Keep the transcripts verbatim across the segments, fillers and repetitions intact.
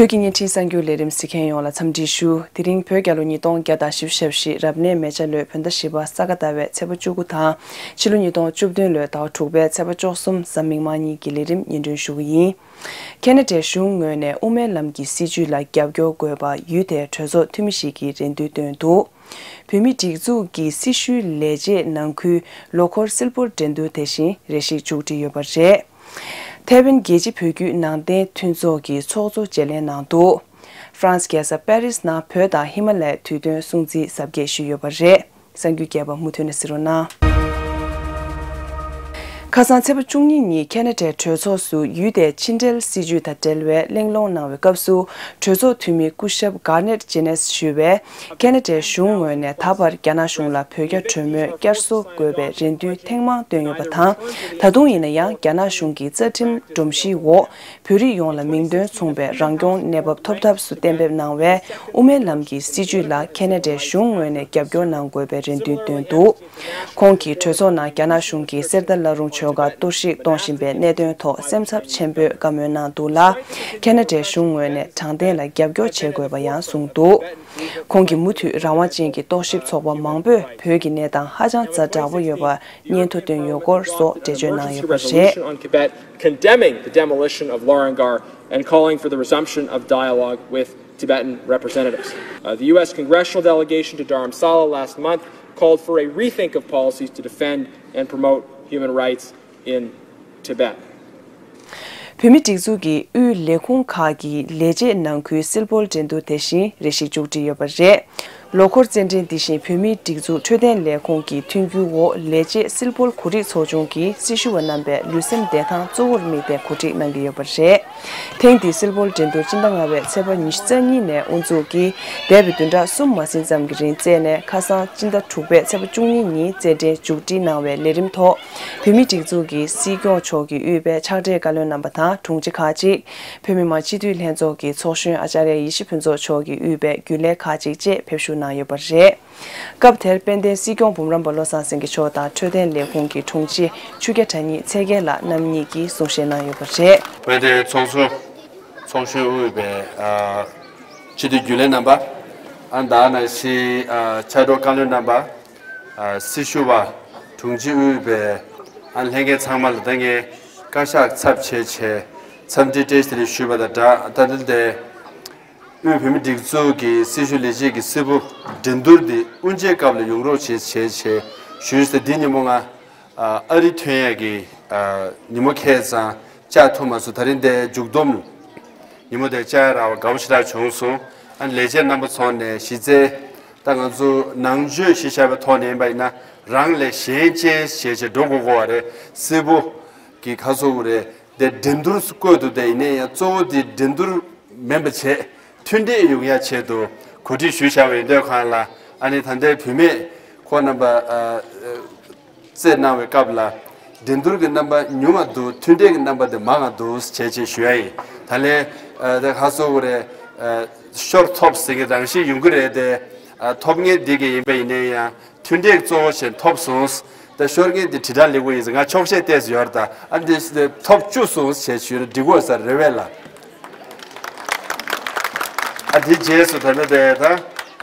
བོད་ཀྱི་བརྙན་འཕྲིན་གསར་འགྱུར་ལས་རིམ་གཟིགས་མཁན་ཡོངས་ལ་འཚམས་འདྲི་ཞུ། དེ་རིང་བོད་རྒྱལ་ལོ་ཉིས་སྟོང་བརྒྱ་དང་བཞི་བཅུ་ཞེ་བཞི་རབ་གནས་མེ་བྱ་ལོའི་བོད་ཟླ་བཞི་པ་ས་ག་ཟླ་བའི་ཚེས་པ་བཅུ་དགུ་དང་ཕྱི་ལོ་ཉིས་སྟོང་བཅུ་བདུན་ལོའི་ཟླ་བ་དྲུག་པའི་ཚེས་པ་བཅུ་གསུམ་གཟའ་མིག་དམར་ཉིན་གྱི་ལས་རིམ་སྙན་སྒྲོན་ཞུ་གི་ཡིན། ཁེ་ན་ཌའི་གཞུང་ངོས་ནས་དབུ་མའི་ལམ་གྱི་སྲིད་བྱུས་ལ་རྒྱབ་སྐྱོར་དགོས་པ་ཡུལ་དེའི་གྲོས་ཚོགས་འཐུས་མི་ཞིག་གིས་རེ་འདུན་བཏོན་འདུག་བོད་མིའི་སྒྲིག་འཛུགས་ཀྱི་སྲི་ཞུའི་ལས་བྱེད་ནང་ཁུལ་ལོ་འཁོར་སིལ་སྤོལ་འགྲན་བསྡུར་དེ་བཞིན་རེ་ཞིག་མཇུག་སྒྲིལ་ཡོད་པ་རེད། ཐའེ་ཝན་རྒྱལ་སྤྱི་བོད་བརྒྱུད་ནང་བསྟན་མཐུན་ཚོགས་ཀྱི་ཚོགས་གཙོ་བརྗེ་ལེན་གནང་འདུག་ཧྥ་རན་སི་རྒྱལ་ས་པེ་རིས་ནང་བོད་དང་ཧི་མ་ལ་ཡའི་དུས་སྟོན་སྲུང་བརྩི་གཟབ་རྒྱས་ཞུས་ཡོད་པ་རེད། གསར་འགྱུར་རྒྱས་པ་མུ་མཐུད་ནས་གཟིགས་རོགས་གནང་། ཁ་སང་ཚེས་པ་བཅུ་གཉིས་ཉིན་ཁེ་ན་ཌའི་གྲོས་ཚོགས་སུ་ཡུལ་དེའི་ཕྱི་འབྲེལ་སྲིད་བྱུས་དང་འབྲེལ་བའི་གླེང་སློང་གནང་བའི་སྐབས་སུ། གྲོས་ཚོགས་འཐུས་མི་སྐུ་ཞབས་གྷར་ནེཊ་ཇེ་ནེས་ཞུས་པས། ཁེ་ན་ཌའི་གཞུང་ངོས་ནས་ད་བར་རྒྱ་ནག་གཞུང་ལ་བོད་རྒྱ་གྲོས་མོལ་བསྐྱར་གསོ་དགོས་པའི་རེ་འདུན་ཐེངས་མང་བཏོན་ཡོད་པ་དང་། ད་དུང་ཡིན་ན་ཡང་རྒྱ་ནག་གཞུང་གི་རྩ་ཁྲིམས་སྒྲོམ་གཞིའི་འོག་བོད་རིགས་ཡོངས་ལ་མིང་དོན་མཚུངས་པའི་རང་སྐྱོང་གནས་བབ་ཐོབ་ཐབས་སུ་གཏན་འབེབས་གནང་བའི་དབུ་མའི་ལམ་གྱི་སྲིད་བྱུས་ལ་ཁེ་ན་ཌའི་གཞུང་ངོས་ནས་རྒྱབ་སྐྱོར་གནང་དགོས་པའི་རེ་འདུན་བཏོན་འདུག་ཁོང་གིས་གྲོས་ཚོགས་ནང་རྒྱ་ནག་གཞུང་གིས་གསེར་རྟ་བླ་རུང་ཆོལ་ཁར་གཏོར་བཤིག་གཏོང་བཞིན་པའི་གནད་དོན་ཐོག་སེམས་འཚབ་ཆེན་པོས་བཀའ་མོལ་གནང་འདུག་ལ། ཁེ་ན་ཌའི་གཞུང་ངོས་ནས་དྲང་བདེན་ལ་རྒྱབ་སྐྱོར་བྱེད་དགོས་པ་ཡང་གསུངས་འདུག་ཁོང་གིས་མུ་མཐུད་རང་དབང་ཅན་གྱི་རྟོག་ཞིབ་ཚོགས་པ་མང་པོས་བོད་ཀྱི་གནས་སྟངས་ཧ་ཅང་ཛ་དྲག་པོ་ཡོད་པར་སྙན་ཐོ་བཏོན་ཡོད་སྐོར་སོགས་འགྲེལ་བརྗོད་གནང་ཡོད་པ་རེད། Resolution on Tibet condemning the demolition of Lorengar and calling for the resumption of dialogue with Tibetan representatives. Uh, the U S congressional delegation to Dharamsala last month called for a rethink of policies to defend and promote human rights in Tibet. བོད་མིའི་སྒྲིག་འཛུགས་ཀྱི་དབུས་ལས་ཁུངས་ཁག་གི་ལས་བྱེད་ནང་ཁུལ་སིལ་སྤོལ་འགྲན་བསྡུར་དེ་བཞིན་རེ་ཞིག་མཇུག་སྒྲིལ་ཡོད་པ་རེད། ལོ་འཁོར་རྩེད་འགྲན་འདི་བཞིན་བོད་མིའི་སྒྲིག་འཛུགས་འཕྲོད་བསྟེན་ལས་ཁུངས་ཀྱི་མཐུན་འགྱུར་འོག་ལས་བྱེད་སིལ་སྤོལ་གོ་སྒྲིག་ཚོགས་ཆུང་གིས་སྲི་ཞུ་བ་རྣམ་པའི་ལུས་སེམས་བདེ་ཐང་གཙོ་བོར་དམིགས་ཏེ་གོ་སྒྲིག་གནང་གི་ཡོད་པ་རེད། ཐེངས་འདིའི་སིལ་སྤོལ་འགྲན་བསྡུར་སྤྱི་ཟླ་ལྔ་པའི་ཚེས་པ་ཉི་ཤུ་རྩ་གཉིས་ནས་དབུ་འཛུགས་ཀྱིས་འདས་པའི་བདུན་ཕྲག་གསུམ་མ་ཟིན་ཙམ་གྱི་རིང་རྩེས་ནས་ཁ་སང་སྤྱི་ཟླ་དྲུག་པའི་ཚེས་པ་བཅུ་གཉིས་ཉིན་རྩེད་འགྲན་མཇུག་སྒྲིལ་གནང་བའི་ལས་རིམ་ཐོག་བོད་མིའི་སྒྲིག་འཛུགས་ཀྱི་སྲིད་སྐྱོང་མཆོག་གིས་དབུས་པའི་ཕྱག་སྦྲེལ་བཀའ་བློན་རྣམ་པ་དང་དྲུང་ཆེ་ཁག་ཅིག་བོད་མི་མང་སྤྱི་འཐུས་ལྷན་ཚོགས་ཀྱི་ཚོགས་གཞོན་ཨ་ཅཱརྱ་ཡེ་ཤེས་ཕུན་ཚོགས་མཆོག་གིས་དབུས་པའི་རྒྱུན་ལས་ཁག་ཅིག་བཅས་ཕེབས་བཞུགས་གནང་ཡོད་པ་རེད། སྐབས་དེར་དཔལ་ལྡན་སྲིད་སྐྱོང་འབུམ་རམས་པ་བློ་བཟང་སེང་གེ་མཆོག་དང་འཕྲོད་བསྟེན་ལས་ཁུངས་ཀྱི་དྲུང་ཆེ་ཆོས་རྒྱལ་དྲ་ཉིད་ཚེ་རྒྱལ་ལགས་རྣམ་གཉིས་ཀྱིས་གསུང་བཤད་གནང་ཡོད་པ་རེད། དཔལ་ལྡན་ཚོགས་གཙོ་ཚོགས་གཞོན་དབུས་པའི་ཨ་སྤྱི་འཐུས་རྒྱུན་ལས་རྣམ་པ། ཨ་ད་ནང་བཞིན་ཨ་ཕྱག་སྦྲེལ་བཀའ་བློན་རྣམ་པ། ཨ་སྲི་ཞུ་བ། དྲུང་ཆེ་དབུས་པའི་ཨ་ལྷན་རྒྱས་ཚང་མ་ལ་ད་ངས་བཀའ་ཤག་ཚབ་བྱས་བྱས་འཚམས་འདྲི་བཀྲ་ཤིས་བདེ་ལེགས་ཞུས་པ་དང་སྦྲགས། ད་ལྟ་དེ་དབུས་བོད་མི་སྒྲིག་འཛུགས་ཀྱི་སྲི་ཞུ་ལས་བྱེད་ཀྱི་སིལ་བུ་འགྲན་བསྡུར་འདི་དབུ་འབྱེད་སྐབས་ལ་ཡོང་རོགས་བྱེད་བྱས་བྱས་ཞུས་ཏེ། འདི་ཉིན་མོ་ང་ཨ་ཨ་རི་ཐོན་ཡས་ཀྱི་ཨ་ཉིན་མོ་ཁེལ་ཙང་བཅར་ཐུབ་མ་སོང་། ད་རིང་དེ་མཇུག་བསྡོམས་ཉིན་མོ་དེ་བཅར་རག་པ་དགའ་པོ་ཞེ་དྲག་བྱུང་སོང་། ཨ་ལས་བྱེད་རྣམ་པ་ཚོ་ནས་གཞི་རྩའི་ད་ང་ཚོ་ནང་ཆོས་གཞི་བཞག་པའི་ཐོག་ནས་ཡིན་པ་ཡིན་ན་རང་ལས་གཞན་གཅེས་བྱས་བྱས་འགྲོ་དགོས་དགོས་པ་རེད། སིལ་བུ་གི་ཁ་སོ་བོ་རེད། དེ་འགྲན་བསྡུར་བཀོད་འདུག་དེ་ཡིན་ནའི་ཡང་གཙོ་བོ་དེ་འགྲན་བསྡུར་མིན་པ་བྱས་མཐུན་འབྲེལ་ཡོང་ཡ་ཆེད་དུ་གོ་སྒྲིག་ཞུས་བཞག་པ་ཡིན་དུས་གང་ལ། ཨ་ནི་ད་ལྟའི་བུད་མེད་ཁོང་རྣམ་པ་ཨ་རྩེད་གནང་བའི་སྐབས་ལ་འགྲན་བསྡུར་གྱི་རྣམ་པ་ཉུང་བ་འདུག་མཐུན་འབྲེལ་གྱི་རྣམ་པ་དེ་མང་བ་འདུག་བྱས་བྱས་ཞུ་ཡ་ཡིན། ད་ལན་ཨ་དེ་ཁ་སོ་བོ་རེད། ཨ་ཤོར་ཐོབ་ཟེར་གྱི་རང་བཞིན་ཡོང་གི་རེད་དེ། ཨ་ཐོབ་མཁན་འདི་ག་ཡིན་པ་ཡིན་ནའི་ཡང་མཐུན་འབྲེལ་གཙོ་བོ་བྱས་ཐོབ་སོང་། ད་ཤོར་མཁན་དེ་དྲིལ་བསྒྲགས་ལེགས་པོ་ཡིན་ཟེར་ང་ཆོག་ཤེས་ཏོག་ཙམ་ཡོད་རེད། ད་ཨ་འདི་ཐོབ་བཅུག་སོང་ཞེས་ཞུས་ན་འགྲིག་གོ་ས་རེད་པས་ལགས། ཨ་དེ་རྗེས་སུ་ད་ནི་དེ་ད་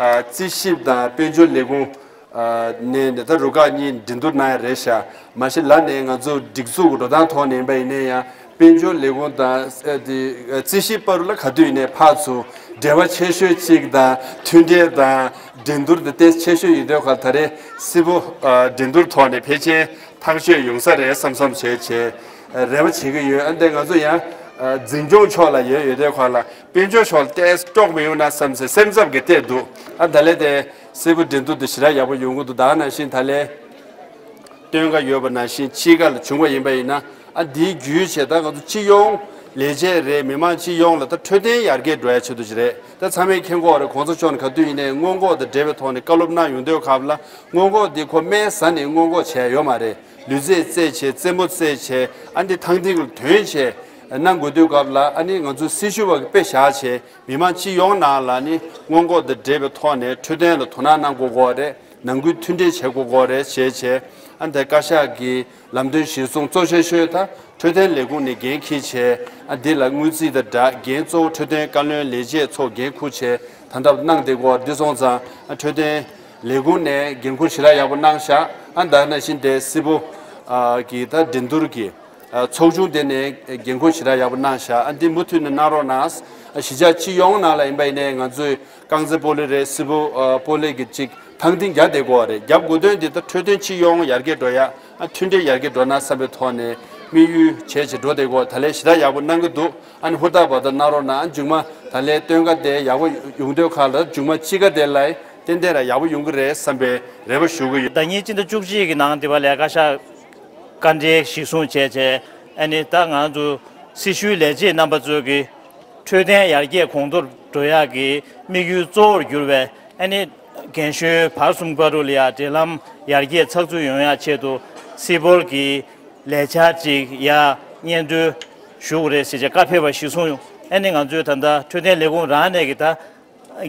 ཨ་རྩིས་ཞིབ་དང་དཔལ་འབྱོར་ལས་ཁུངས་ཨ་ནས་ནས་ད་རུ་ཁག་གཉིས་འགྲན་བསྡུར་གནང་ཡ་རེད་ཤག་མ་གཞི་ལ་ནས་ང་ཚོ་སྒྲིག་འཛུགས་ཀྱི་འགྲོ་སྟངས་ཐོག་ནས་ཡིན་པ་ཡིན་ནའི་ཡང་དཔལ་འབྱོར་ལས་ཁུངས་དང་ཨ་དེ་ཨ་རྩིས་ཞིབ་བར་ལ་ག་དུས་ཡིན་ནའི་ཕར་ཚུར་འབྲེལ་བ་ཆེ་ཤོས་གཅིག་དང་མཐུན་འབྲེལ་དང་འགྲན་བསྡུར་དེ་ཏོག་ཙམ་ཆེ་ཤོས་ཡིན་དུས་ག་ད་རེས་སིལ་བུ་ཨ་འགྲན་བསྡུར་ཐོག་ནས་ཕལ་ཆེར་ཐག་གཅོད་ཡོང་ས་རེད་བསམ་བསམ་བྱས་བྱས་རེ་བ་བྱེད་ཀྱི་ཡོད། ཨ་འདི་ང་ཚོ་ཡང་འཛིན་སྐྱོང་ཕྱོགས་ལ་ཡོད་ཡོད་དུས་ག་ལ་དཔལ་འབྱོར་ཕྱོགས་ལ་ཏོག་ཙམ་དཀྲོག་མི་ཡོང་ན་བསམ་སེ་སེམས་འཚབ་ཀྱི་བལྟས་འདུག་ཨ་ད་ལས་དེ་སིལ་བུ་འགྲན་བསྡུར་དེ་ཞེ་དྲག་ཡག་པོ་ཡོང་གི་འདུག་ད་ག་ནང་བཞིན་ད་ལས་སྟོན་ཁ་ཡོད་པ་ནང་བཞིན་ཕྱི་ཁ་ལ་བྱུང་བ་ཡིན་པ་ཡིན་ན། ཨ་འདིའི་བརྒྱུད་བྱས་ད་ང་ཚོ་སྤྱི་ཡོངས་ལས་བྱེད་རེད། མི་མང་སྤྱི་ཡོངས་ལ་ད་འཕྲོད་བསྟེན་ཡར་རྒྱས་འགྲོ་ཡ་ཆེད་དུ་ཅིག་རེད། ད་ཚང་མས་མཁྱེན་གྱི་ཡོད་རེད། གོང་ས་མཆོག་ནས་ག་དུས་ཡིན་ནའི་སྔོན་འགོག་དང་འབྲེལ་བའི་ཐོག་ནས་བཀའ་སློབ་གནང་ཡོང་དུས་སྐབས་ལ་སྔོན་འགོག་འདི་ཁོ་སྨན་ཟ་ནས་སྔོན་འགོག་བྱས་ཡོད་མ་རེད། ལུས་རྩལ་རྩེད་བྱས་རྩེད་མོ་རྩེད་བྱས་ཨ་འདི་ཐང་ཐིག་ལ་དོན་བྱས་གནང་དགོས་དུས་སྐབས་ལ་ཨ་ནི་ང་ཚོའི་སྲི་ཞུ་བ་གི་དཔེ་བཞག་བྱས་མི་མང་སྤྱི་ཡོངས་ནང་ལ་ནི་སྔོན་འགོག་དང་འབྲེལ་བའི་ཐོག་ནས་འཕྲོད་བསྟེན་ལ་དོ་སྣང་གནང་དགོས་ཀྱི་ཡོད་རེད། ནང་ཁུལ་མཐུན་སྒྲིལ་བྱེད་དགོས་ཀྱི་ཡོད་རེད་ཞེས་བྱས། ཨ་འདི་བཀའ་ཤག་གི་ལམ་སྟོན་གཞིར་བཟུང་གཙོ་ཆེ་ཤོས་ད་འཕྲོད་བསྟེན་ལས་ཁུངས་ནས་འགན་འཁྱེར་བྱས། ཨ་འདི་ལ་སྔོན་རྩིས་དང་སྦྲགས་འགན་གཙོ་བོ་འཕྲོད་བསྟེན་བཀའ་བློན་ལས་བྱེད་ཚོ་འགན་འཁུར་བྱས་ད་ལྟ་གནང་བསྡད་ཀྱི་ཡོད། འདི་སོང་ཙང་ཨ་འཕྲོད་བསྟེན་ལས་ཁུངས་ནས་འགན་འཁུར་ཞེ་དྲག་ཡག་པོ་གནང་ཤག་ཨ་ད་ནང་བཞིན་དེ་སིལ་བུ་ཨ་གི་ད་འགྲན་བསྡུར་གྱི་ཨ་ཚོགས་ཆུང་དེ་ནས་འགན་འཁུར་ཞེ་དྲག་ཡག་པོ་གནང་ཤག་ཨ་འདི་མུ་མཐུད་ནས་གནང་རོགས་གནང་། ཨ་གཞིས་ཆགས་སྤྱི་ཡོངས་ནང་ལ་ཡིན་པ་ཡིན་ནའི་ང་ཚོས་རྐང་རྩེད་སྤོ་ལོ་རེད། སིལ་བུ་ཨ་སྤོ་ལོ་གི་ཅིག་ཐང་འདིང་རྒྱག་བསྡད་ཀྱི་ཡོད་རེད། རྒྱབ་དགོས་དོན་འདི་ད་འཕྲོད་བསྟེན་སྤྱི་ཡོངས་ཡར་རྒྱས་འགྲོ་ཡ། ཨ་མཐུན་སྒྲིལ་ཡར་རྒྱས་འགྲོ་ན་བསམ་པའི་ཐོག་ནས་དམིགས་ཡུལ་བྱས་བྱས་འགྲོ་བསྡད་ཀྱི་ཡོད། ད་ལན་ཞེ་དྲག་ཡག་པོ་གནང་གི་འདུག་ཨ་ནི་ཧུར་ཐག་བར་ཐག་གནང་རོགས་གནང་། ཨ་མཇུག་མ་ད་ལན་སྟོན་ཁ་དེ་ཡག་པོ་ཡོང་དུས་ཁ་ལ་མཇུག་མ་དཔྱིད་ཀ་དེ་ལ་ཏན་ཏན་ར་ཡག་པོ་ཡོང་གི་རེད་བསམ་པའི་རེ་བ་ཞུ་གི་ཡོད། ཟླ་ཉིན་སྤྱི་ཟླ་བཅུ་གཅིག་གི་ནང་དེ་བ་ལས་བཀའ་ཤག་བཀའ་འབྲེལ་གཞིར་བཟུང་བྱས་བྱས་ཨ་ནི་ད་ང་ཚོ་སྲི་ཞུའི་ལས་བྱེད་རྣམ་པ་ཚོས་ཀྱི་འཕྲོད་བསྟེན་ཡར་རྒྱས་གོང་མཐོར་འགྲོ་ཡག་གི་དམིགས་ཡུལ་གཙོ་བོར་གྱུར་བའི་ཨ་ནི་རྒན་གཞོན་བར་གསུམ་ཀ་རུ་ལ་ཡ་འབྲེལ་ལམ་ཡར་རྒྱས་ཚགས་ཚུད་ཡོང་ཡག་ཆེད་དུ་སིལ་བུར་གྱི་ལས་འཆར་ཅིག་ཡ་སྙན་སྒྲོན་ཞུ་དགོས་རེད་ཟེར་བྱས་བཀའ་ཕེབས་པ་གཞིར་བཟུང་ཨ་ནི་ང་ཚོས་ད་ལྟ་འཕྲོད་བསྟེན་ལས་ཁུངས་རང་ནས་ཀྱི་ད་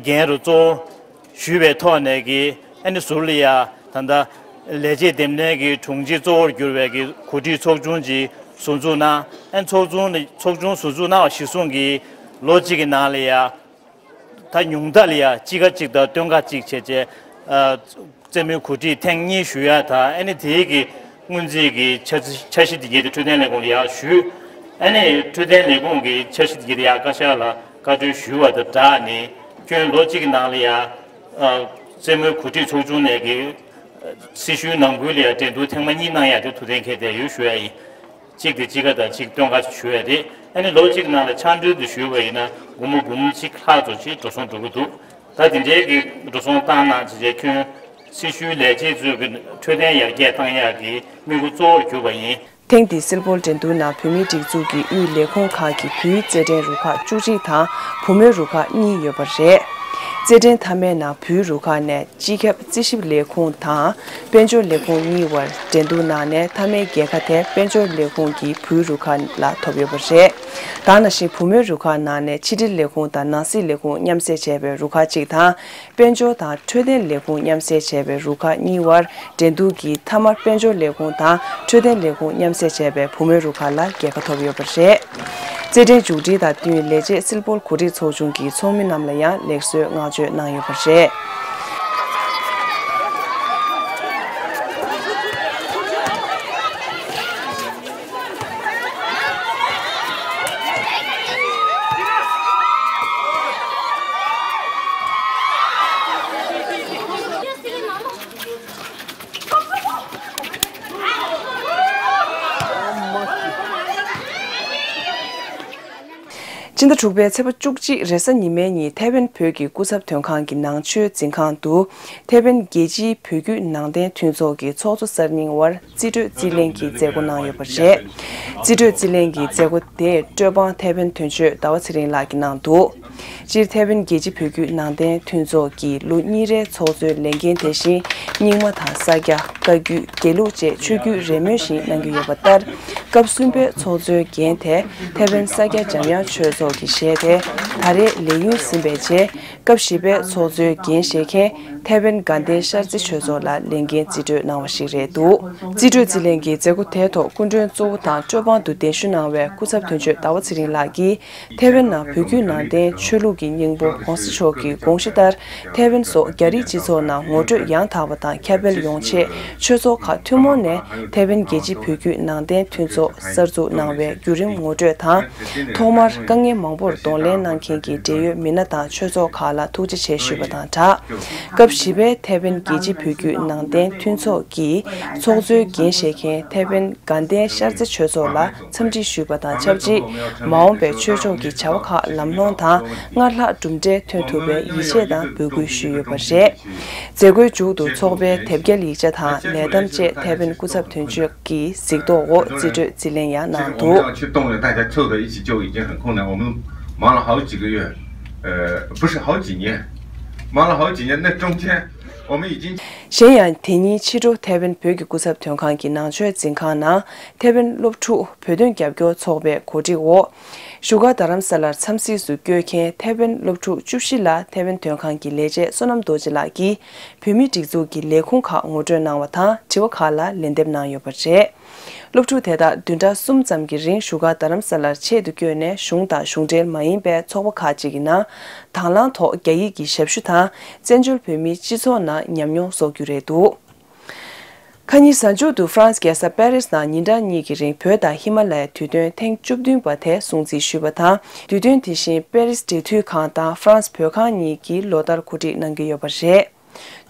འགན་རུ་གཙོ་བོ་ཞུས་པའི་ཐོག་ནས་ཀྱི་ཨ་ནི་ཟུར་ལ་ཡ་ད་ལྟ་ལས་བྱེད་འདེམས་ལྷན་གྱི་དྲུང་ཆེ་གཙོ་བོར་གྱུར་བའི་གི་གོ་སྒྲིག་ཚོགས་ཆུང་ཅིག་ཟུར་འཛུགས་གནང་། ཨ་ནི་ཚོགས་ཆུང་ནི་ཚོགས་ཆུང་ཟུར་འཛུགས་གནང་བ་གཞིར་བཟུང་གི་ལོ་གཅིག་གི་ནང་ལ་ཡ་ད་ཉུང་མཐའ་ལ་ཡ་དཔྱིད་ཀ་གཅིག་དང་སྟོན་ཁ་གཅིག་བྱས་བྱས་ཨ་རྩེད་མོའི་གོ་སྒྲིག་ཐེངས་གཉིས་ཞུ་ཡ་དང་ཨ་ནི་དེའི་གི་སྔོན་རྩིས་ཀྱི་འཆར་འཆར་གཞི་དེ་གྱད་དེ་འཕྲོད་བསྟེན་ལས་ཁུངས་ལ་ཡ་ཞུས། ཨ་ནི་འཕྲོད་བསྟེན་ལས་ཁུངས་ཀྱི་འཆར་གཞི་དེ་གྱད་དེ་ཡ་བཀའ་ཤག་ལ་བཀའ་འཁྲོལ་ཞུས་པ་དང་སྦྲགས་ནས་ཁྱོན་ལོ་གཅིག་གི་ནང་ལ་ཡ་ཨ་རྩེད་མོའི་གོ་སྒྲིག་ཚོགས་ཆུང་ནས་ཀྱི་སྲི་ཞུའི་ནང་ཁུལ་ལ་ཡ་འགྲན་བསྡུར་ཐེངས་མ་གཉིས་གནང་ཡ་དེ་ཐུགས་གཏན་འཁེལ་བསྡད་ཡོད་ཞུ་ཡ་ཡིན། གཅིག་དེ་དཔྱིད་ཀ་དང་གཅིག་སྟོན་ཁ་ཞུ་ཡ་རེད། ཨ་ནི་ལོ་གཅིག་ནང་ལ་ཕྱག་འབུལ་དུ་ཞུས་པ་ཡིན་ན་སྒོར་མོ་འབུམ་གཅིག་ལྷག་ཙམ་ཞིག་འགྲོ་སོང་འགྲོ་གི་འདུག་ད་དེ་འདྲའི་གི་འགྲོ་སོང་བཏང་གནང་བྱས་རྗེས་ཁྱོན་སྲི་ཞུའི་ལས་བྱེད་ཚོས་གི་འཕྲོད་བསྟེན་ཡར་རྒྱས་བཏང་ཡག་གི་དམིགས་ཡུལ་གཙོ་བོར་གྱུར་པ་ཡིན། ཐེངས་འདིའི་སིལ་སྤོལ་འགྲན་བསྡུར་ནང་བོད་མིའི་སྒྲིག་འཛུགས་ཀྱི་དབུས་ལས་ཁུངས་ཁག་གི་བུའི་རྩེད་འགྲན་རུ་ཁག་བཅུ་གཅིག་དང་བུ་མོའི་རུ་ཁག་གཉིས་ཡོད་པ་རེད། རྩེད་འགྲན་མཐའ་མའི་ནང་བུའི་རུ་ཁག་ནས་སྤྱི་ཁྱབ་རྩིས་ཞིབ་ལས་ཁུངས་དང་དཔལ་འབྱོར་ལས་ཁུངས་གཉིས་བར་འགྲན་བསྡུར་གནང་ནས་མཐའ་མའི་རྒྱལ་ཁ་དེ་དཔལ་འབྱོར་ལས་ཁུངས་ཀྱི་བུའི་རུ་ཁག་ལ་ཐོབ་ཡོད་པ་རེད། ད་ནང་བཞིན་བུ་མོའི་རུ་ཁག་ནང་ནས་ཕྱི་དྲིལ་ལས་ཁུངས་དང་ནང་སྲིད་ལས་ཁུངས་མཉམ་བསྲེས་བྱས་པའི་རུ་ཁག་གཅིག་དང་། དཔལ་འབྱོར་དང་འཕྲོད་བསྟེན་ལས་ཁུངས་མཉམ་བསྲེས་བྱས་པའི་རུ་ཁག་གཉིས་བར་འགྲན་བསྡུར་གྱི་མཐའ་མར་དཔལ་འབྱོར་ལས་ཁུངས་དང་འཕྲོད་བསྟེན་ལས་ཁུངས་མཉམ་བསྲེས་བྱས་པའི་བུ་མོའི་རུ་ཁག་ལ་རྒྱལ་ཁ་ཐོབ་ཡོད་པ་རེད། རྩེད་འགྲན་མཇུག་སྒྲིལ་དང་བསྟུན་ལས་བྱེད་སིལ་སྤོལ་གོ་སྒྲིག་ཚོགས་ཆུང་གི་ཚོགས་མི་རྣམས་ལ་ཡང་ལེགས་གསོའི་བསྔགས་བརྗོད་གནང་ཡོད་པ་རེད། སྤྱི་ཟླ་དྲུག་པའི་ཚེས་པ་བཅུ་གཅིག་རེས་གཟའ་ཉི་མའི་ཉིན་ཐའེ་ཝན་བོད་ཀྱི་སྐུ་ཚབ་དོན་ཁང་གི་ནང་ཆོས་འཛིན་ཁང་དུ་ཐའེ་ཝན་རྒྱལ་སྤྱིའི་བོད་བརྒྱུད་ནང་བསྟན་མཐུན་ཚོགས་ཀྱི་ཚོགས་གཙོ་གསར་རྙིང་བར་རྩིས་སྤྲོད་རྩིས་ལེན་གྱི་མཛད་སྒོ་གནང་ཡོད་པ་རེད། རྩིས་སྤྲོད་རྩིས་ལེན་གྱི་མཛད་སྒོ་དེ་སྤྲོད་དཔང་ཐའེ་ཝན་དོན་གཅོད་ཟླ་བ་ཚེ་རིང་ལགས་ཀྱིས་གནང་འདུག་སྤྱིར་ཐའེ་ཝན་རྒྱལ་སྤྱིའི་བོད་བརྒྱུད་ནང་བསྟན་མཐུན་ཚོགས་ཀྱི་ལོ་གཉིས་རེའི་ཚོགས་གཙོའི་ལས་འགན་དེ་བཞིན་རྙིང་མ་དང་ས་སྐྱ། བཀའ་བརྒྱུད། དགེ་ལུགས་བཅས་ཆོས་བརྒྱུད་རེས་མོས་བཞིན་གནང་གི་ཡོད་པ་ལྟར། སྐབས་གསུམ་པའི་ཚོགས་གཙོའི་འགན་དེ་ཐའེ་ཝན་ས་སྐྱ་འཇམ་དབྱངས་ཆོས་ཚོགས་ཀྱིས་བཞེས་ཏེ། ད་རེས་ལས་ཡུན་ཟིན་པའི་རྗེས། སྐབས་བཞི་པའི་ཚོགས་གཙོའི་འགན་བཞེས་མཁན་ཐའེ་ཝན་དགའ་ལྡན་ཤར་རྩེ་ཆོས་ཚོགས་ལ་ལས་འགན་རྩིས་སྤྲོད་གནང་བ་ཞིག་རེད་འདུག་རྩིས་སྤྲོད་རྩིས་ལེན་གྱི་མཛད་སྒོ་དེའི་ཐོག་སྐུ་མགྲོན་གཙོ་བོ་དང་སྤྲོད་དཔང་དུ་གདན་ཞུ་གནང་བའི་སྐུ་ཚབ་དོན་གཅོད་ཟླ་བ་ཚེ་རིང་ལགས་ཀྱིས། ཐའེ་ཝན་ནང་བོད་བརྒྱུད་ནང་བསྟན་ཆོས་ལུགས་ཀྱི་སྙིང་པོ་༸གོང་ས་མཆོག་གི་དགོངས་གཞི་ལྟར། ཐའེ་ཝན་སོགས་རྒྱ་རིགས་སྤྱི་ཚོགས་ནང་ངོ་སྤྲོད་ཡང་དག་པ་དང་ཁྱབ་སྤེལ་ཡོང་ཆེད། ཆོས་ཚོགས་ཁག་ཐུན་མོང་ནས་ཐའེ་ཝན་རྒྱལ་སྤྱིའི་བོད་བརྒྱུད་ནང་བསྟན་མཐུན་ཚོགས་གསར་འཛུགས་གནང་བའི་བརྒྱུད་རིམ་ངོ་སྤྲོད་དང་། ཐོག་མར་དཀའ་ངལ་མང་པོར་གདོང་ལེན་གནང་མཁན་གྱི་འབྲེལ་ཡོད་མི་སྣ་དང་ཆོས་ཚོགས་ཁག་ལ་ཐུགས་རྗེ་ཆེ་ཞུས་པ་དང་སྦྲགས། སྐབས་བཞི་པའི་ཐའེ་ཝན་རྒྱལ་སྤྱིའི་བོད་བརྒྱུད་ནང་བསྟན་མཐུན་ཚོགས་ཀྱི་ཚོགས་གཙོའི་འགན་བཞེས་མཁན་ཐའེ་ཝན་དགའ་ལྡན་ཤར་རྩེ་ཆོས་ཚོགས་ལ། འཚམས་འདྲི་ཞུས་པ་དང་ཆབས་ཅིག་མ་འོངས་པའི་ཆོས་ཕྱོགས་ཀྱི་བྱ་བ་ཁག་ལམ་ལྷོང་དང་སྔར་ལྷག་གྲུབ་འབྲས་ཐོན་ཐུབ་པའི་ཡིད་ཆེས་དང་འབོད་སྐུལ་ཞུས་ཡོད་པ་རེད། མཛད་སྒོའི་མཇུག་ཏུ་ཚོགས་པའི་དེབ་སྐྱེལ་ཡིག་ཆ་དང་ལས་ཐམ་བཅས་ཐའེ་ཝན་སྐུ་ཚབ་དོན་གཅོད་ཀྱི་གཟིགས་རྟོག་འོག་རྩིས་སྤྲོད་རྩིས་ལེན་ཡང་གནང་འདུག 我们要去动员大家凑到一起就已经很困难，我们忙了好几个月，呃，不是好几年，忙了好几年，那中间 གཞན་ཡང་དེ་ཉིན་ཕྱི་དྲོ་ཐའེ་ཝན་བོད་ཀྱི་སྐུ་ཚབ་དོན་ཁང་གི་ནང་ཆོས་འཛིན་ཁང་ནང་ཐའེ་ཝན་སློབ་ཕྲུག་བོད་དོན་རྒྱབ་སྐྱོར་ཚོགས་པའི་གོ་སྒྲིག་འོག་བཞུགས་སྒར་རྡ་རམ་ས་ལར་འཚམས་གཟིགས་སུ་བསྐྱོད་མཁན་ཐའེ་ཝན་སློབ་ཕྲུག་བཅུ་བཞི་ལ་ཐའེ་ཝན་དོན་ཁང་གི་ལས་བྱེད་བསོད་ནམས་རྡོ་རྗེ་ལགས་ཀྱིས་བོད་མིའི་སྒྲིག་འཛུགས་ཀྱི་ལས་ཁུངས་ཁག་ངོ་སྤྲོད་གནང་བ་དང་དྲི་བ་ཁག་ལ་ལན་འདེབས་གནང་ཡོད་པ་རེད། སློབ་ཕྲུག་དེ་དག་བདུན་ཕྲག་གསུམ་ཙམ་གྱི་རིང་བཞུགས་སྒར་རྡ་རམ་ས་ལར་ཆེད་དུ་བསྐྱོད་ནས་གཞུང་དང་གཞུང་འབྲེལ་མ་ཡིན་པའི་ཚོགས་པ་ཁག་ཅིག་གི་ནང་དང་བླངས་ཐོག་རྒྱ་ཡིག་གི་ཞབས་ཞུ་དང་བཙན་བྱོལ་བོད་མིའི་སྤྱི་ཚོགས་ནང་ཉམས་མྱོང་གསོག་རྒྱུ་རེད་འདུག་ཁ་ཉིན་གཟའ་མཇུག་ཏུ་ཧྥ་རན་སི་རྒྱལ་ས་པེ་རིས་ནང་ཉིན་གྲངས་གཉིས་ཀྱི་རིང་བོད་དང་ཧི་མ་ལ་ཡའི་དུས་སྟོན་ཐེངས་བཅུ་བདུན་པ་དེ་སྲུང་བརྩི་ཞུས་པ་དང་། དུས་སྟོན་དེ་བཞིན་པེ་རིས་འབྲེལ་མཐུད་ཁང་དང་ཧྥ་རན་སི་བོད་ཁང་གཉིས་ཀྱིས་ལོ་ལྟར་གོ་སྒྲིག་གནང་གི་ཡོད་པ་རེད།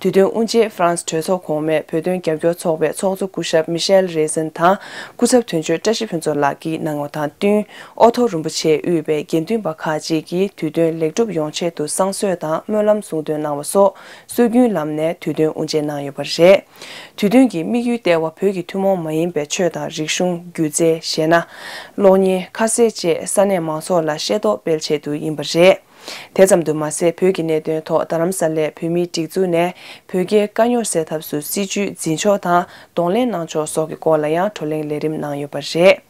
དུས་སྟོན་དབུ་འབྱེད་ཧྥ་རན་སི་གྲོས་ཚོགས་གོང་མའི་བོད་དོན་རྒྱབ་སྐྱོར་ཚོགས་པའི་ཚོགས་གཙོ་སྐུ་ཞབས་མི་ཤེལ་རེ་ཟན་དང་སྐུ་ཚབ་དོན་གཅོད་བཀྲ་ཤིས་ཕུན་ཚོགས་ལགས་ཀྱིས་གནང་བ་དང་བསྟུན། ཨོ་ཐོ་རིན་པོ་ཆེས་དབུས་པའི་དགེ་འདུན་པ་ཁག་ཅིག་གིས་དུས་སྟོན་ལེགས་གྲུབ་ཡོང་ཆེད་དུ་བསང་གསོལ་དང་སྨོན་ལམ་གསུང་འདོན་གནང་བ་སོགས་སྲོལ་རྒྱུན་ལམ་ནས་དུས་སྟོན་དབུ་འབྱེད་གནང་ཡོད་པ་རེད། དུས་སྟོན་གྱི་དམིགས་ཡུལ་ལྟེ་བ་བོད་ཀྱི་ཐུན་མོང་མ་ཡིན་པའི་ཆོས་དང་རིག་གཞུང་། སྒྱུ་རྩལ། གཞས་སྣ། གློག་བརྙན། ཁ་ཟས་བཅས་ས་གནས་མང་ཚོགས་ལ་ཤེས་རྟོགས་སྤེལ་ཆེད་དུ་ཡིན་པ་རེད། དེ་ཙམ་དུ་མ་ཟད། བོད་ཀྱི་གནད་དོན་ཐོག་རྡ་རམ་ས་ལའི་བོད་མིའི་སྒྲིག་འཛུགས་ནས་བོད་རྒྱའི་དཀའ་རྙོག་སེལ་ཐབས་སུ་སྲིད་བྱུས་འཛིན་ཕྱོགས་དང་གདོང་ལེན་གནང་ཕྱོགས་སོགས་ཀྱི་སྐོར་ལ་ཡང་བགྲོ་གླེང་ལས་རིམ་གནང་ཡོད་པ་རེད།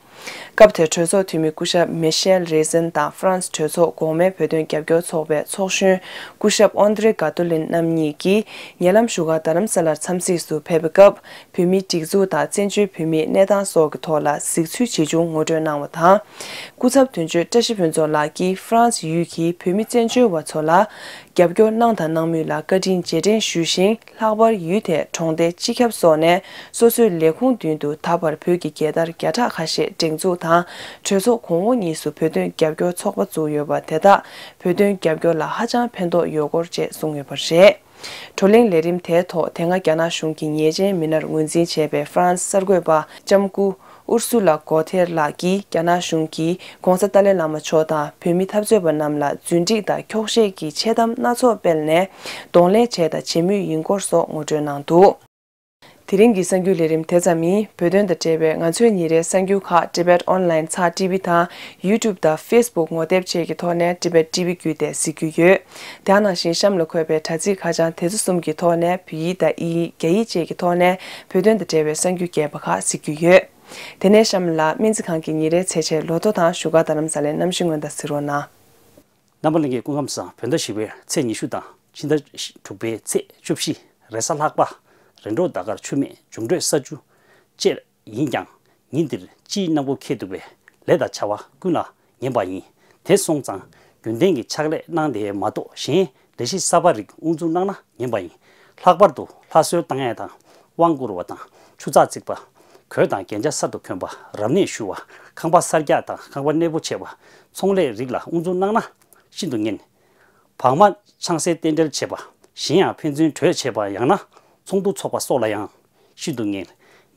སྐབས་དེར་གྲོས་ཚོགས་འཐུས་མི་སྐུ་ཞབས་མེ་ཤེལ་རེ་ཟན་དང་ཧྥ་རན་སི་གྲོས་ཚོགས་གོང་མའི་བོད་དོན་རྒྱབ་སྐྱོར་ཚོགས་པའི་ཚོགས་གཞོན་སྐུ་ཞབས་ཨོན་དྲེ་ག་ཏུ་ལིན་རྣམ་གཉིས་ཀྱིས་ཉེ་ལམ་བཞུགས་སྒར་རྡ་རམ་ས་ལར་འཚམས་གཟིགས་སུ་ཕེབས་པའི་སྐབས། བོད་མིའི་སྒྲིག་འཛུགས་དང་བཙན་བྱོལ་བོད་མིའི་གནས་སྟངས་སོགས་ཀྱི་ཐོག་ལ་གཟིགས་ཚུལ་ཇི་བྱུང་ངོ་སྤྲོད་གནང་བ་དང་། སྐུ་ཚབ་དོན་གཅོད་བཀྲ་ཤིས་ཕུན་ཚོགས་ལགས་ཀྱིས་ཧྥ་རན་སི་ཡུལ་གྱི་བོད་མི་བཙན་བྱོལ་བ་ཚོ་ལ་རྒྱབ་སྐྱོར་གནང་དང་གནང་མུས་ལ་བཀའ་དྲིན་རྗེས་དྲན་ཞུས་ཤིང་། ལྷག་པར་ཡུལ་དེའི་གྲོང་སྡེ་སྤྱི་ཁྱབ་སོགས་ནས་སོ་སོའི་ལས་ཁུངས་མདུན་དུ་ད་བར་བོད་ཀྱི་རྒྱལ་དར་བརྒྱ་ཕྲག་ཁ་ཤས་སྒྲེང་འཛུགས་དང་། གྲོས་ཚོགས་གོང་འོག་གཉིས་སུ་བོད་དོན་རྒྱབ་སྐྱོར་ཚོགས་པ་བཙུགས་ཡོད་པ་དེ་དག་བོད་དོན་རྒྱབ་སྐྱོར་ལ་ཧ་ཅང་ཕན་ཐོགས་ཡོད་སྐོར་བཅས་གསུངས་ཡོད་པ་རེད། བགྲོ་གླེང་ལས་རིམ་དེའི་ཐོག་དེ་སྔ་རྒྱ་ནག་གཞུང་གི་ཉེས་ཅན་མི་སྣར་ངོས་འཛིན་བྱས་པའི་ཧྥ་རན་སི་གསར་འགོད་པ་ལྕམ་སྐུ་ཨུར་སུ་ལ་གོ་ཐེར་ལགས་ཀྱིས་རྒྱ་ནག་གཞུང་གིས་༧གོང་ས་ཏཱ་ལའི་བླ་མ་མཆོག་དང་བོད་མི་འཐབ་རྩོད་པ་རྣམས་ལ་རྫུན་སྒྲིག་དང་འཁྱོག་བཤད་ཀྱི་འཆལ་གཏམ་སྣ་ཚོགས་སྤེལ་ནས་གདོང་ལེན་བྱས་དང་བྱེད་མུས་ཡིན་སྐོར་སོགས་ངོ་སྤྲོད་གནང་འདུག་དེ་རིང་གི་གསར་འགྱུར་ལས་རིམ་དེ་ཙམ་ཡིན། བོད་དོན་དང་འབྲེལ་བའི་ང་ཚོའི་ཉིན་རེའི་གསར་འགྱུར་ཁག་Tibet Online ཚགས་ཊི་ཝི་དང་YouTube དང་Facebook ངོ་དེབ་བཅས་ཀྱི་ཐོག་ནས་Tibet ཊི་ཝི་བརྒྱུད་དེ་གཟིགས་རྒྱུ་ཡོད། དེ་ནང་བཞིན་གཤམ་ལ་འཁོད་པའི་དྲ་ཚིགས་ཁ་བྱང་དེ་ཚོ་གསུམ་གྱི་ཐོག་ནས་བོད་ཡིག་དང་དབྱིན་ཡིག་རྒྱ་ཡིག་བཅས་ཀྱི་ཐོག་ནས་བོད་དོན་དང་འབྲེལ་བའི་གསར་འགྱུར་རྒྱས་པ་ཁག་གཟིགས་རྒྱུ་ཡོད། དེ་ནས་གཤམ་ལ་སྨན་རྩིས་ཁང་གི་ཉིན་རེའི་ཚེས་ཆེན་ལོ་ཐོ་དང་བཞུགས་སྒར་རྡ་རམ་ས་ལའི་གནམ་གཤིས་སྔོན་བརྡ་གཟིགས་རོགས་གནང་། རྣམ་པ་ལྷན་རྒྱས་སྐུ་ཁམས་བཟང་། བོད་ཟླ་བཞི་པའི་ཚེས་ཉི་ཤུ་དང་ཕྱི་ཟླ་དྲུག་པའི་ཚེས་བཅུ་བཞི། རེས་གཟའ་ལྷག་པ། རེས་འགྲོགས་ཟླ་སྐར་ཆུ་སྨད་འབྱུང་འཕྲོད་ས་བཅུ་བཅས་ཡིན་ཀྱང་། ཉིན་འདིར་སྤྱིའི་གནམ་སྒོ་ཁེལ་འདུག་པས་ལས་དང་བྱ་བ་ཀུན་ལ་ངན་པ་ཡིན། དེ་སོང་ཙང་རྒྱུན་ལྡན་གྱི་ཕྱག་ལས་གནང་སྟེ་མ་གཏོགས་གཞན་ལས་གཞི་གསར་པ་རིགས་དབུ་འཛུགས་གནང་ན་ངན་པ་ཡིན། ལྷག་པར་དུ་ལྷ་གསོལ་བཏང་ཡས་དང་དབང་བསྐུར་བ་དང་ཆུ་ཚགས་བརྩིགས་པ། གོས་དང་རྒྱན་ཆ་གསར་དུ་གྱོན་པ། རབ་གནས་ཞུ་བ། ཁང་པ་གསར་རྒྱག་དང་ཁང་པ་གནས་སྤོ་བྱས་པ། ཚོང་ལས་རིགས་ལ་དབུ་འཛུགས་གནང་ན་ཤིན་ཏུ་ངན། བག་མ་ཆང་སའི་རྟེན་འབྲེལ་བྱེད་པ། གཞན་ཡང་ཕན་ཚུན་གྲོས་བྱེད་པ་ཡང་ན་ཚོགས་འདུ་ཚོགས་པ་སོགས་ལ་ཡང་ཤིན་ཏུ་ངན།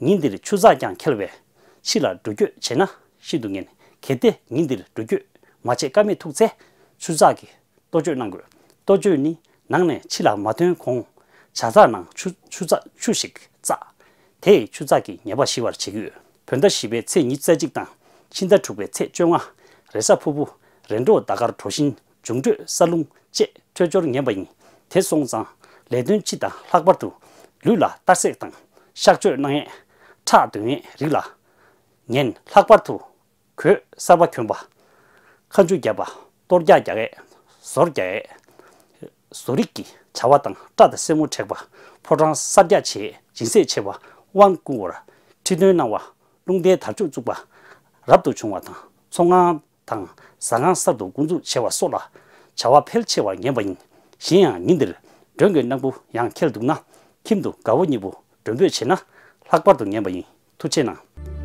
ཉིན་འདིར་ཆུ་ཚགས་ཀྱང་འཁེལ་བས་ཕྱི་ལ་འགྲུལ་སྐྱོད་བྱེད་ན་ཤིན་ཏུ་ངན། གལ་ཏེ་ཉིན་འདིར་འགྲུལ་སྐྱོད་མ་བྱེད་ཀ་མེད་ཐུག་ཚེ་ཆུ་ཚགས་ཀྱི་གཏོ་བཅོས་གནང་དགོས། གཏོ་བཅོས་ནི་ནང་ནས་ཕྱི་ལ་མ་ཐོན་གོང་ཇ་ཚགས་ནང་ཆུ་ཆུ་ཚགས་ཆུ་ཞིག་བཙགས། དེས་ཆུ་ཚགས་ཀྱི་ཉེས་པ་ཞི་བར་བྱེད་ཀྱི་ཡོད། བོད་ཟླ་བཞི་པའི་ཚེས་ཉི་ཤུ་རྩ་གཅིག་དང་ཕྱི་ཟླ་དྲུག་པའི་ཚེས་བཅོ་ལྔ། རེས་གཟའ་ཕུར་བུ། རེས་འགྲོགས་ཟླ་སྐར་གྲོ་བཞིན་འབྱུང་འཕྲོད་ས་རླུང་བཅས་འཕྲོད་སྦྱོར་ངན་པ་ཡིན། དེ་སོང་ཙང་ལས་དོན་སྤྱི་དང་ལྷག་པར་དུ་ལུས་ལ་གཏར་སྲེག་དང་གཤག་བཅོས་གནང་ཡས། ཁྲག་འདོན་ཡས་རིགས་ལ་ངན། ལྷག་པར་དུ་གོས་གསར་པ་གྱོན་པ། ཁ་མཆུ་བརྒྱབ་པ། གཏོར་རྒྱག་རྒྱག་ཡས། ཟོར་རྒྱག་ཡས། བཟོ་རིག་གི་བྱ་བ་དང་སྐྲ་དང་སེན་མོ་བྲེག་པ། ཕོ་བྲང་གསར་རྒྱག་བྱེད། སྦྱིན་སྲེག་བྱེད་པ། དབང་བསྐུར་བ། ཁྲི་འདོན་གནང་བ། རླུང་རྟའི་དར་ལྕོག་བཙུགས་པ། རབ་ཏུ་བྱུང་བ་དང་ཚོང་ཁང་དང་ཟ་ཁང་གསར་དུ་འགོ་འཛུགས་བྱེད་པ་སོགས་ལ་བྱ་བ་ཕལ་ཆེ་བ་ངན་པ་ཡིན། གཞན་ཡང་ཉིན་འདིར་མགྲོན་གྱི་གནམ་སྒོ་ཡང་འཁེལ་འདུག་ན་ཁྱིམ་དུ་དགའ་བོ་ཉེ་བོ་མགྲོན་འབོད་བྱེད་ན་ལྷག་པར་དུ་ངན་པ་ཡིན། ཐུགས་རྗེ་གནང་།